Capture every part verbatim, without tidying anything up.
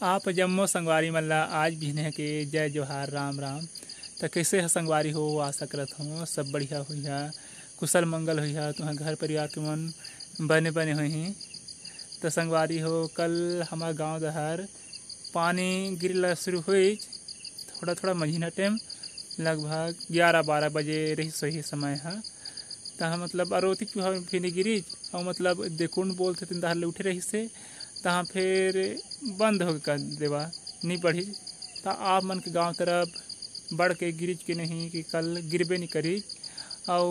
आप जम्मो संगवारी मन ला आज बिहने के जय जोहार, राम राम। त कइसे ह संगवारी हो? आशा करत हों सब बढ़िया होइहा, कुशल मंगल होइहा, तुंहर घर परिवार के मन बने बने होइहीं। त संगवारी हो, कल हमर गांव डहर पानी गिरे ला शुरू होइच, थोड़ा थोड़ा मझिना टाइम, लगभग ग्यारह बारह बजे रहिस होही समय ह। तहाँ मतलब अरोती चूहा फिर गिरिच, अउ मतलब देखुन बोलथे तेन डहर ले उठे रहिस हे, तहाँ फिर बंद हो गे कर देवा, नी बढ़िस। त आप मन के गांव तरफ बढ़ के गिरिच के नहीं कि कल गिरबे नी करिच। अउ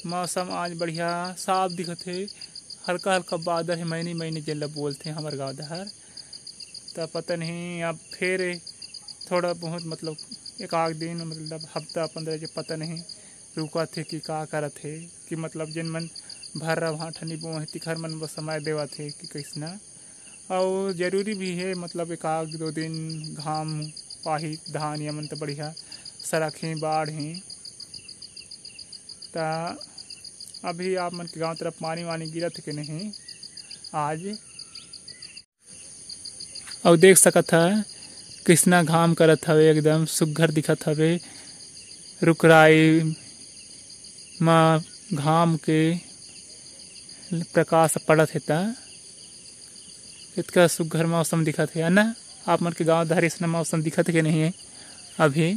मौसम आज बढ़िया साफ दिखत हे, हल्का हल्का बादल हे, मैनी मैनी जेला बोलथे हमर गांव डहर। त पता नहीं अब फिर थोड़ा बहुत मतलब एक आध दिन, मतलब हफ्ता पंद्रह जे पता नहीं रुकत हे कि का करत हे, कि मतलब जेन मन भर्रा भांठा नी बोए हे, तिखर मन बर समय देवत हे कि कइसना। अउ जरूरी भी हे, मतलब एक आध दो दिन घाम पाही, धान ये मन त बढ़िया सरकही, बाढ़ही। त अभी आप मन के गांव तरफ पानी वानी गिरत हे कि नहीं आज? अउ देख सकत ह, कइसना घाम करत हवे, एकदम सुग्घर दिखत हवे। रुखराई म घाम के प्रकाश पड़त हे, त एतका सुग्घर मौसम दिखत हे, है ना? आप मन के गांव डहर अइसना मौसम दिखत हे कि नहीं हे अभी?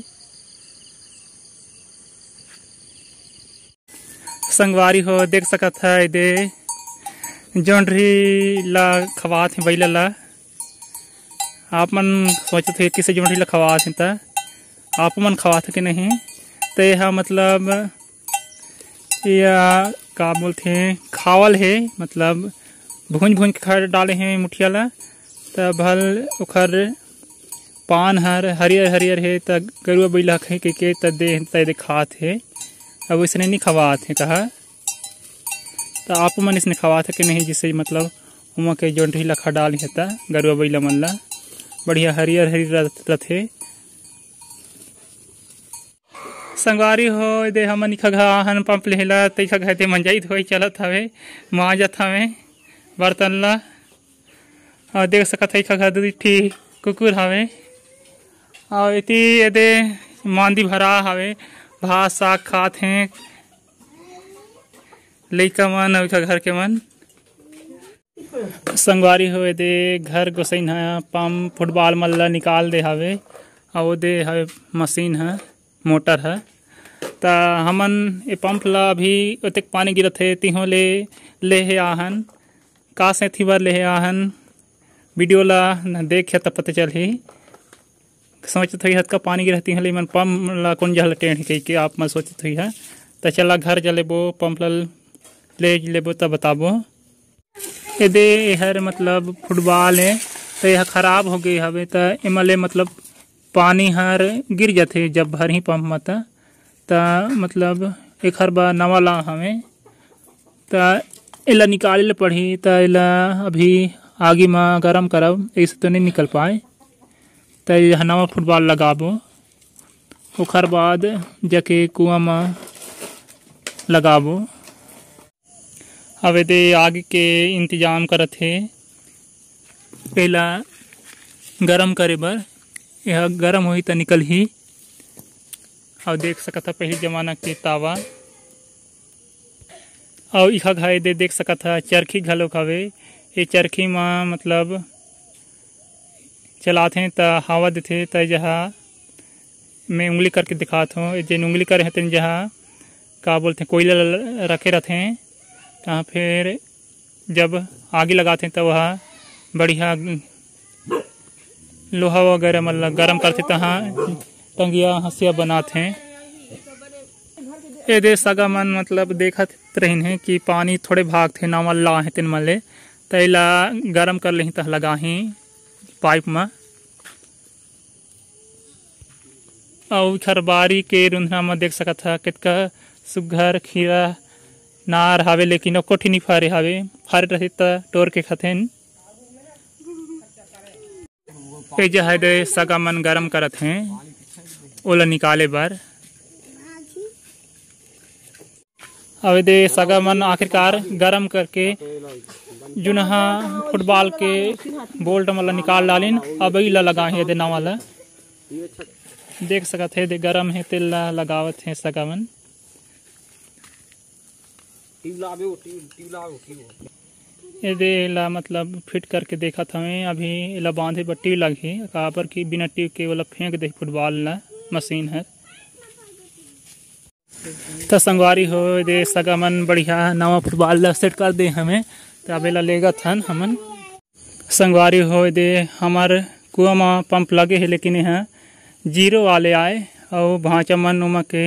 संगवारी हो, देख सकत ह, एदे जोंढरी ला खवात हे बइला ला। आप मन सोचत हे, किसे जोंढरी ला खवात हे, त आप मन खवात हे कि नहीं? त एहा मतलब, या का बोलथे, खावल हे, मतलब भूंज भूंज के खा डाले हे मुठिया ला, त भल ओखर पान हर हरियर हरियर हे, त गरुआ बइला खाही कहिके त दे, त एदे खात हे। अब वइसने नी खवात हे कहा, त आप मन इसने खवात हे कि नहीं? जिसे मतलब ओमा के जोंढरी ला खा डाल हे, त गरुआ बइला मन ला बढ़िया हरियर हरियर रथ-, रथे। संगवारी हो, एदे हमन इखा घा आहन पंप लेहे ला, त इखा घा एदे मंजई धोई चलत हवे, मांजत हवे बर्तन ला। अउ देख सकत ह, इखा घा दू ठी कुकुर हवे, अउ एती एदे मांदी भरा हवे, भात साग खात हे लइका मन अउ इखा घर के मन। संगवारी हो, एदे घर गोसइन ह पंप फुटबॉल मन ला निकाल दे हवे, अउ ओदे हवे मशीन ह, मोटर ह। त हमन ए पंप ला अभी ओतेक पानी गिरत हे, तिहों ले लेहे आहन, का सेती बर लेहे आहन, वीडियो ला न देखे त पता चलही। सोचत होही, हतका पानी गिरत हे, तिहों ले मन पंप ला कोन जगह ला टेढ़ कहिके आप मन सोचत होही ह। त चला घर जा लेबो, पंप ला ले लेबो त बताबो। एदे एहर मतलब फुटबॉल हे, त एह खराब हो गे हवे, त एमा ले मतलब पानी हर गिर जाथे जब भरही पंप म, त, त मतलब एखर बर नवा ला हवे, त एला निकाले ल पड़ही। त एला अभी आगी म गरम करब, अइसे तो नइ निकल पाए। त एहा नवा फुटबॉल लगाबो, ओखर बाद जाके कुआं म लगाबो। अब एदे आगी के इंतजाम करत हे, एला गरम करे बर। एहा गरम होही त निकलही। अउ देख सकत ह पहिली जमाना के तावा। अउ इखा घा एदे देख सकत ह चरखी घलोक हवे। ए चरखी म मतलब चलाथे त हवा देथे, त जहा मैं उंगली करके दिखात हों। जेन उंगली करे हे तेन जहा का बोलथे, कोयला ल-, रखे रथे। तहाँ फिर जब आगी लगाथे त वह बढ़िया लोहा वगैरह मन ल गरम करथे, तहाँ टंगिया हंसिया बनाथे। एदे सगा मन मतलब देखत रहिन हे कि पानी थोड़े भागथे, नवा ला हे तेन मन ले, त एला गरम कर लेही, तह लगाही पाइप म। अउ इखर बारी के रुंधना म देख सकत ह, कतका सुग्घर खीरा नार हावे, लेकिन एको ठी नी फरे हावे। फरे रहिस त टोर के खथेन। ए जे हे दे सगा मन गरम करत हें, ओला निकाले बर। अउ ए दे सगा मन आखिरकार गरम करके जुनहा फुटबॉल के बोल्ट मन ला निकाल डालिन, अब इला लगाए हे दे नवा ला। देख सकत हे दे गरम हे, तेल ला लगावत हे सगा मन। ट्यूब लावे हो, ट्यूब, ट्यूब लावे हो, ट्यूब। ये दे एला मतलब फिट करके देखत हवे, अभी एला बांधे बर ट्यूब लगही, काबर कि बिना ट्यूब के ओला फेंक दे फुटबॉल ला मशीन हर। त संगवारी हो, दे सगा मन बढ़िया नवा फुटबॉल ला सेट कर दे हवे, त अब एला लेगत हन हमन। संगवारी हो, दे हमर कुआं म पंप लगे हे, लेकिन एहा जीरो वाले आय, अउ भांचा मन ओमा के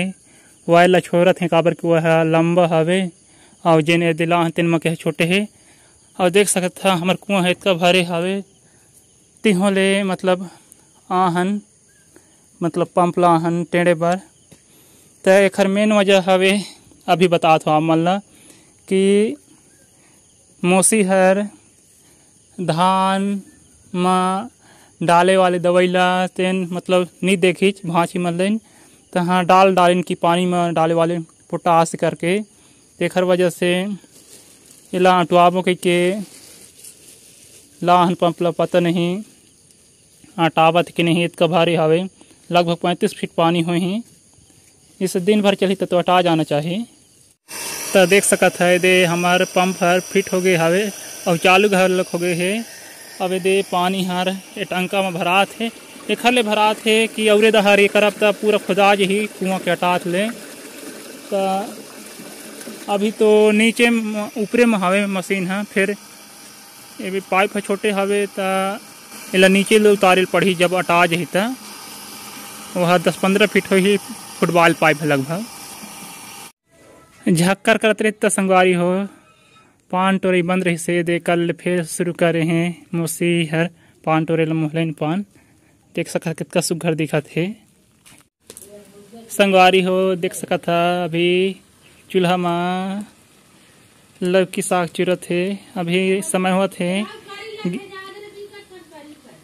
वायर ला छोरत हे, काबर कि वह लंबा हवे, अउ जेन ए दे लाहन तेन म के छोटे हे। अउ देख सकत ह, हमर कुआं ह एतका भरे हवे, तिहों ले मतलब आहन, मतलब पंप ला आहन टेढ़े बर। त एखर मेन वजह हवे, अभी बतात हो आप मन ला, कि मौसी हर धान म डाले वाले दवई ला तेन मतलब नी देखिच, भांची मन लेन, तहाँ डाल डालिन कि पानी म डाले वाले पोटास करके, तेखर वजह से एला अटवाबो कहिके लाहन पंप ला, पता नहीं अटावत कि नहीं, इतका भारी हवे, लगभग पैंतीस फीट पानी होही। इसे दिन भर चलही त तो अटा जाना चाही। त देख सकत ह, एदे हमर पंप हर फिट हो गे हवे अउ चालू घलोक हो गे हे। अब एदे पानी हर ए टंका म भरात हे, एखर ले भरात हे कि अउरे डहर एकर अब त पूरा खुदा जही कुआं के अटात ले। त अभी तो नीचे म, ऊपरे म हवे मशीन ह, फेर एबे पाइप ह छोटे हवे, त एला नीचे ले उतारे ल पड़ही, जब अटा जही त। ओह दस पंद्रह फीट होही फुटबॉल पाइप ह लगभग। झक्कर करत रहिस त संगवारी हो, पान टोरई बंद रहिस हे, दे कल ले फेर शुरू करे हे मौसी हर पान टोरे ल, मोहलेन पान। देख सकत ह, कतका सुग्घर दिखत हे। संगवारी हो, देख सकत ह, अभी चूल्हा म लौकी साग चुरत हे। अभी समय होत हे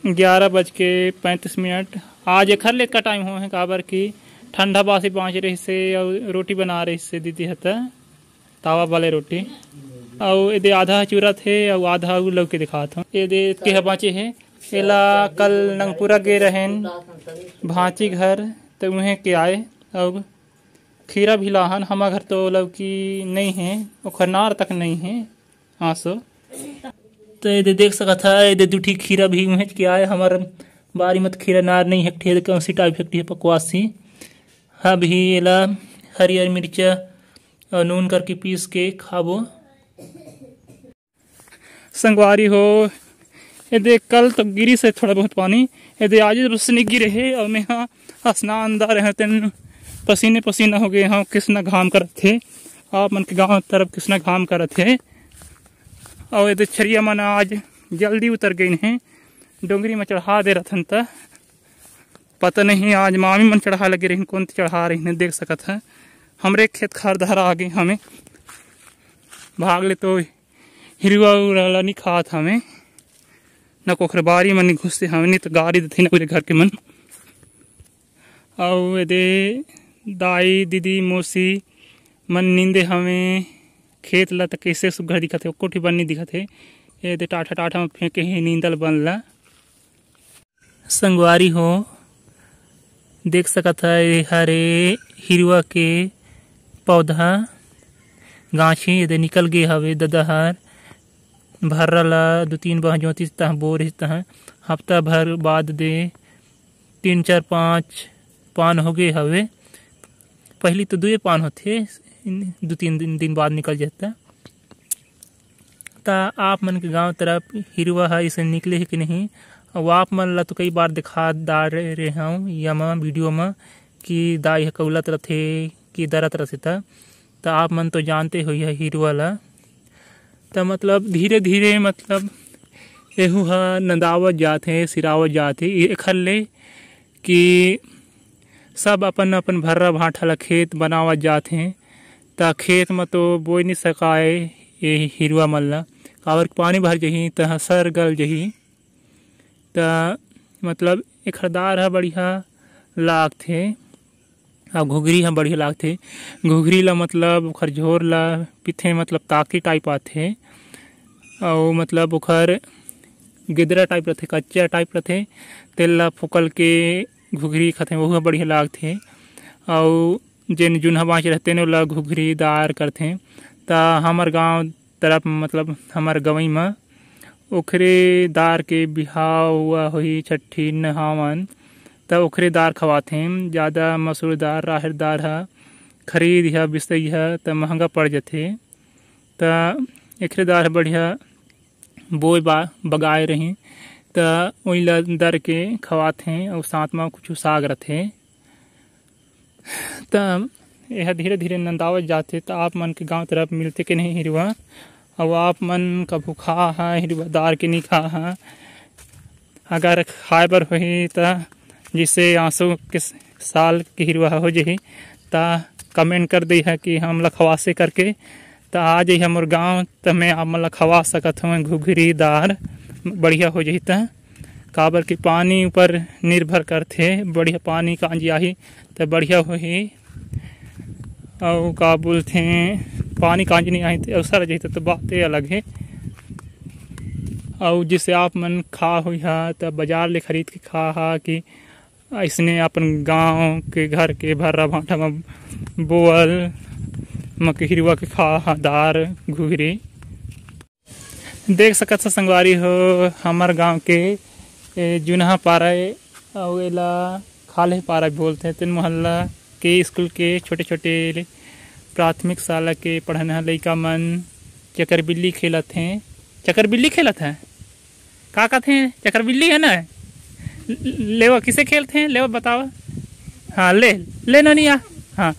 ग्यारह बज के पैंतीस मिनट। आज एखर ले का टाइम होहे, काबर कि ठंडा बासी बांचे रहिस हे अउ रोटी बना रहिस हे दीदी ह त। तावा वाले रोटी। अउ एदे आधा चुरत हे अउ आधा अउ लौकी दिखात हूँ। एदे एतके ह बांचे हे। एला कल नंगपुरा गे रहेन भांची घर, त उहें के आए। अउ खीरा भी लाहन, हमर घर तो लौकी नइ हे, ओखर नार तक नइ हे। आंसू। त एदे देख सकत ह, एदे दू ठी खीरा भी उहेंच के आए। हमर बारी म त खीरा नार नइ हे, एक ठे कौंसी टाइप एक ठे पकवासी। अभी एला हरियर मिर्चा अउ नून करके पीस के खाबो। संगवारी हो, एदे कल तो गिरिस हे थोड़ा बहुत पानी, एदे आज बस नइ गिरे हे। अउ मेहा स्नान दा रहे तेन पसीने पसीना हो गे हंव, किसना घाम करत हे। आप मन के गांव तरफ किसना घाम करत हे। अउ एदे छरिया मन आज जल्दी उतर गइन हे, डोंगरी म चढ़ा दे रथन त। पता नहीं आज मामी मन चढ़ा लगे रहिन, कौन चढ़ा रहिन, देख सकत ह। हमरे खेत खार डहर आ गे हमें। भाग ले तो हिरवा उरवा ला नी खात हमें, न कोखर बारी मन नी घुसते हमें, नी तो गारी देथे न मेरे घर के मन। अउ एदे दाई, दीदी, मौसी मन नींदे हमें खेत ला, त कइसे सुग्घर दिखत हे, एको ठी बन नी दिखत हे। एदे टाठा टाठा म फेंके हे नींदल बन ला। संगवारी हो, देख सकत ह, ए हरे हिरवा के पौधा, गांछी एदे निकल गे हवे। ददा हर भर्रा ला दू तीन बार जोतिस तहाँ बोरिस तहाँ, हफ्ता भर बाद दे तीन चार पाँच पान हो गे हवे। पहली तो दुए पान होथे, दू तीन दिन, दिन बाद निकल जाता। त आप मन के गांव तरफ हिरवा ह अइसे निकले हे कि नहीं? अउ आप मन ला तो कई बार दिखा डारे रहे हंव यमा वीडियो म कि दाई ह कउलत रथे कि दरत रथे त, त आप मन तो जानते होइहा हिरवा ला। त मतलब धीरे धीरे मतलब एहू ह नंदावत जात हे, सिरावत जात हे। एखर ले कि सब अपन अपन भर्रा भांठा ल खेत बनावत जात हें, त खेत म तो बोए नी सकाय ये हिरवा मन ल, काबर कि पानी भर जही, तहाँ सर गल जही। त मतलब एखर दार ह बढ़िया लागथे, अउ घुघरी ह बढ़िया लागथे। घुघरी ल मतलब ओखर झोर ल पीथे, मतलब ताकी टाइप आथे। अउ मतलब ओखर गिदरा टाइप रथे, कच्चा टाइप रथे, तेल ला फोकल के घुघरी खाथे, वहू ह बढ़िया लागथे। अउ जेन जुनहा बाँच रथे, तेन ओला घुघरी दार करथे। त हमर गांव तरफ, मतलब हमर गंवई म ओखरे दार के बिहाव हुआ होही, छट्ठी नहावन, त ओखरे दार खवाथे। ज़्यादा मसूर दार, राहेर दार ह खरीद ह, बिसई ह, त महंगा पड़ जथे। त एखरे दार ह बढ़िया बोए बा-, बगाए रही, त ओइला दर के खवाथे अउ साथ म कुछु साग रथे। त एह धीरे-धीरे नंदावत जाथे, त आप मन के गांव तरफ मिलथे के नहीं हिरवा? अउ आप मन कभू खा हा हिरवा दार के नहीं खा हा? अगर खाए बर होही, त जइसे आंसू के साल के हिरवा हो जही, त comment कर दे हा कि हमला खवासे करके। त आ जइहा मोर गांव, त मैं आप मन ला खवा सकत हवं घुघरी दार, बढ़िया हो जही त। काबर कि पानी ऊपर निर्भर करथे, बढ़िया पानी कांजी आही त बढ़िया होही। अउ का बोलथे, पानी कांजी नहीं आही त अवसर जही त, त बाते अलग हे। अउ जइसे आप मन खा होइहा त बाजार ले खरीद के खा हा कि अइसने अपन गांव के घर के भर्रा भांटा म बोअल म के हिरवा के खा हा दार घुघरी। देख सकत ह संगवारी हो, हमर गांव के ए, जुनहा पारा ए, अउ एला खाल्हे पारा भी बोलथे। तेन मोहल्ला के स्कूल के छोटे-छोटे प्राथमिक शाला के पढ़नहा लइका मन चकर बिल्ली खेलत हें। चकर बिल्ली खेलत हे? का कथे? चकर बिल्ली हे ना? लेवा किसे खेलथे? लेवा बतावा। हाँ, ले, ले नोनी आ। हाँ,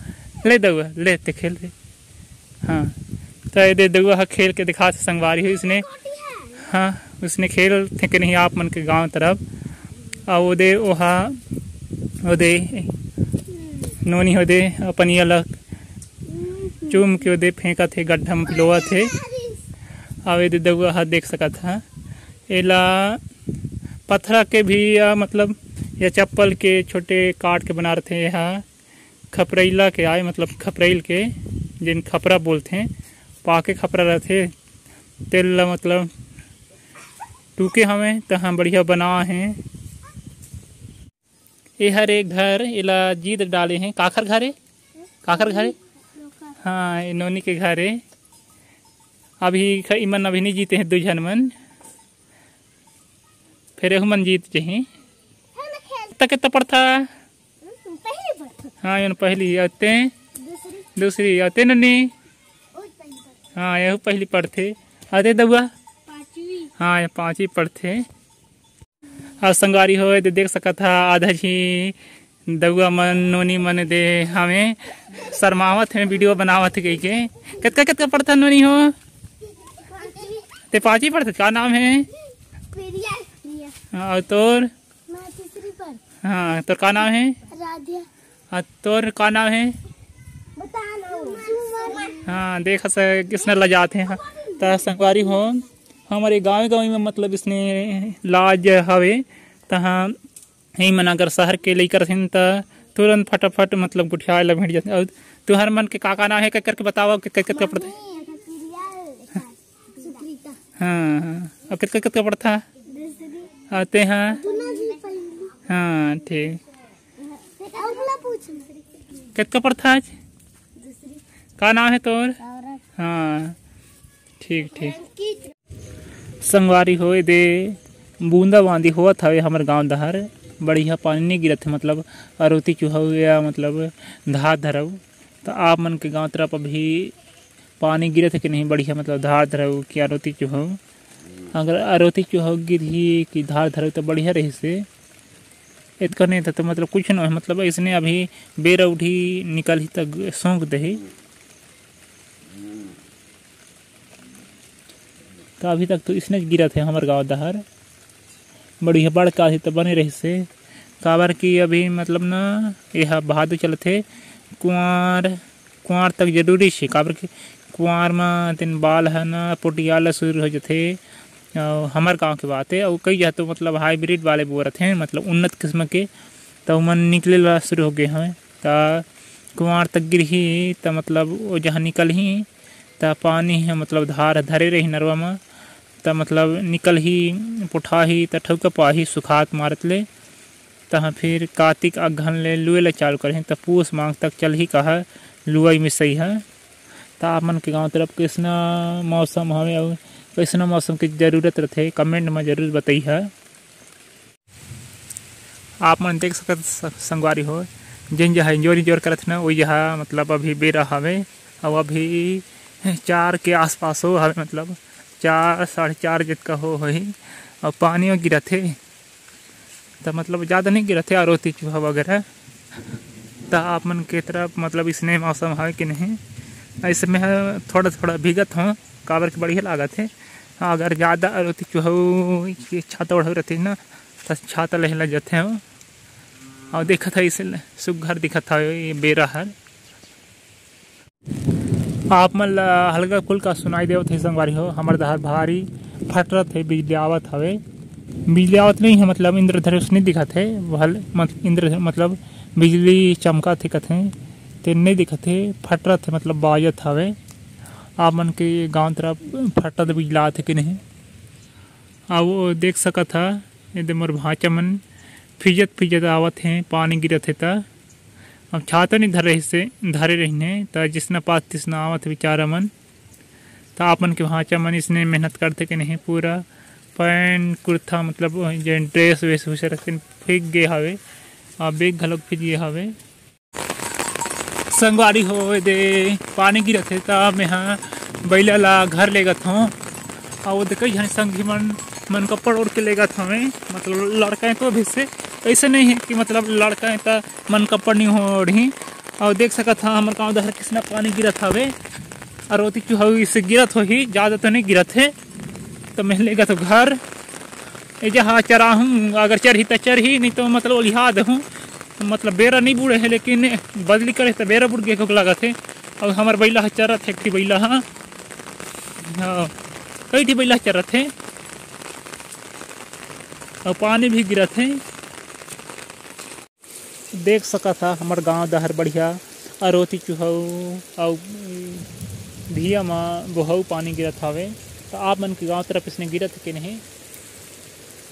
ले दउआ, ले ते खेल ले। हाँ, त एदे दउआ ह खेल के दिखात हे संगवारी हो इसने। हाँ, उसने खेलथे के नहीं आप मन के गांव तरफ। अउ ओदे ओहा, ओदे नोनी ओदे अपन ये अलग चूम के ओदे फेंकत हे, गड्ढा म पिलोवत हे। अउ एदे दउआ ह देख सकत ह, एला पथरा के भी, या मतलब या चप्पल के छोटे काट के बना रथे। एहा खपरैला के आय, मतलब खपरैल के, जेन खपरा बोलथे, पाके खपरा रथे, तेल ला मतलब टूके हवे, तहाँ बढ़िया बना हे। एहर एक घर, एला जीत डाले हे। काखर घर ए? काखर घर ए? हाँ, ए नोनी के घर ए। अभी ख-, इमन अभी नहीं जीते हैं, दू झन मन, फेर एहू मन जीत जही। कितना, कितना पढ़था? हाँ, एमन पहली, अउ ते? दूसरी। दूसरी, अउ ते नोनी? हाँ, एहू पहली पढ़थे। अउ ते दउआ? पाँचवीं। हाँ, ये पाँचवीं पढ़थे। अउ संगवारी हो, एदे देख सकत हा, आधा झी दउआ मन, नोनी मन एदे हवे, शर्मावत हे, video बनावत हे कहिके। कतका, कतका पढ़था नोनी हो? ते पाँचवीं पढ़थे, का नाम हे? प्रिया, प्रिया। हाँ, अउ तोर? मैं तीसरी पढ़। हाँ, तोर का नाम हे? राध्या। हाँ, तोर का नाम हे? बता ना। सुमन। हाँ, देख से किसने लजात हे। हाँ। त संगवारी हो, हमर गाँव गाँव में मतलब इसने लाज हवे, तहाँ ही मन अगर शहर के लइका रहिन त तुरंत फटाफट मतलब गोठियाए ला भेंट जाथे। अउ तुहर मन के का का नाम हे, कर करके बतावा, के कर करके पढ़थे? मम्मी, एकर प्रिया, एकर सुप्रीता। हाँ, हाँ। अउ कतका कतका पढ़था? दूसरी। अउ ते हा? दुनो जी पहली। हाँ, ठीक। अउ बोला पूछ। कतका पढ़था आज? दूसरी। का नाम हे तोर? सौरभ। हाँ, ठीक, ठीक। संगवारी हो, एदे बूंदा बांदी होवत हवे हमर गांव डहर। बढ़िया पानी नइ गिरत हे, मतलब अरोती चुहव या मतलब धार धरव। त आप मन के गांव तरफ अभी पानी गिरत हे कि नहीं बढ़िया, मतलब धार धरव कि अरोती चुहव? अगर अरोती चुहव गिरही कि धार धरव त बढ़िया रहिसे। एतका नहीं त, त मतलब कुछ न होय, मतलब अइसने अभी बेरा उठी निकलही त ग-, सूंघ देही। त अभी तक तो इसने गिरत हे हमर गांव डहर। बढ़िया बड़का आही त बने रहिसे, काबर कि अभी मतलब न एहा भादो चलत हे, कुंवार, कुंवार तक जरूरी छे, काबर कि कुंवार म तेन बाल ह न पोटियाला शुरू हो जथे। अउ हमर गांव के बात हे, अउ कई जगह तो मतलब hybrid वाले बोरत हे, मतलब उन्नत किस्म के, त ओमन निकले ला शुरू हो गे हवय। त कुंवार तक गिरही, त मतलब ओ जहाँ निकलही, त पानी ह मतलब धार धरे रही नरवा म, त मतलब निकलही, पोठाही, त ठउका पाही सुखात मारत ले। तहाँ फिर कातिक अगहन ले लुए ला चालू करही, त पूस माघ तक चलही कहा लुआई मिसई ह। त आप मन के गांव तरफ कइसना मौसम हवे अउ कइसना मौसम के जरूरत रथे, comment म जरूर बतइहा। आप मन देख सकत स-, संगवारी हो, जेन जहाँ इंजोर इंजोर करत न, वही जहाँ मतलब अभी बेरा हवे, अउ अभी चार के आसपास हो हवे, मतलब चार, साढ़े चार जितका हो होही, अउ पानी गिरत हे, त मतलब ज़्यादा नहीं गिरत हे, आरोती चूहा वगैरह। त आप मन के तरफ मतलब इसने मौसम हवे कि नहीं? ऐसे में ह थोड़ा थोड़ा भीगत हों, काबर के बढ़िया लागत हे। अगर ज़्यादा आरोती चूहा के छाता ओढ़े रहते ना, त छाता लेहे ला जथे हों। अउ देखत हे, इसे सुग्घर दिखत हे ये बेरा हर। आप मन ला हल्का फुल्का सुनाई देवत हे संगवारी हो, हमर डहर भारी फटरत हे, बिजली आवत हवे। बिजली आवत नहीं है, मतलब इंद्रधनुष नहीं दिखत हे, भल मत, इंद्र मतलब बिजली चमकत हे कथे, ते नहीं दिखत हे, फटरत हे, मतलब बाजत हवे। आप मन के गांव तरफ फटत बिजली आत हे कि नहीं? आ वो देख सकत हा, एदे मोर भांचा मन फिजत फिजत आवत हे, पानी गिरत हे त। अब छाता नहीं धरे से, धरे रहिन हे, त जिसना पास तिसना आवत हे बेचारा मन। त आप मन के भांचा मन इसने मेहनत करथे कि नहीं, पूरा पैंट कुर्ता मतलब जे ड्रेस वेस उसे रखते फीक गे हवे, आ बैग घलोक फीक गे हवे। संगवारी हो, एदे पानी गिरत हे, त मेहा बइला ला घर लेगत हों। अउ ओदे कई झन संगी मन, मन कपड़ ओढ़ के लेगत हवे, मतलब लड़का हे तो भी से ऐसे नहीं है कि मतलब लड़का हे त मन कपड़ नहीं ओढ़ही। अउ देख सकत हा, हमर गांव डहर किसना पानी गिरत हवे, अउ ओती चुहऊ इसे गिरत होही, ज़्यादा तो नहीं गिरत हे। त मैं लेगत हों घर, ए जहाँ चराहूँ, अगर चरही त चरही, नहीं तो मतलब ओलिहा देहूँ। मतलब बेरा नहीं बुड़े हे, लेकिन बदली करे त बेरा बुड़ गे कक लागत हे। अउ हमर बइला ह चरत हे, एक ठी बइला ह, हाँ, कई ठी बइला ह चरत हे, अउ पानी भी गिरत हे। देख सकत हा, हमर गांव डहर बढ़िया अरोती चुहऊ अउ भिया म बोहऊ पानी गिरत हवे। त आप मन के गांव तरफ इसने गिरत हे कि नहीं?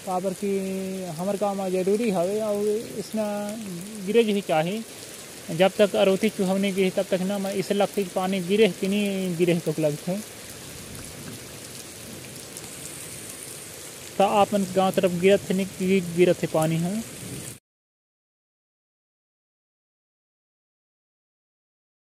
काबर कि हमर गांव म जरूरी हवे अउ इसना गिरे ही चाही। जब तक अरोती चुहऊ नहीं गिरही, तब तक ना मैं इसे लगथे कि पानी गिरे कि नहीं गिरे, तो लगथे। त आप मन के गांव तरफ गिरत हे नहीं कि गिरत हे पानी ह?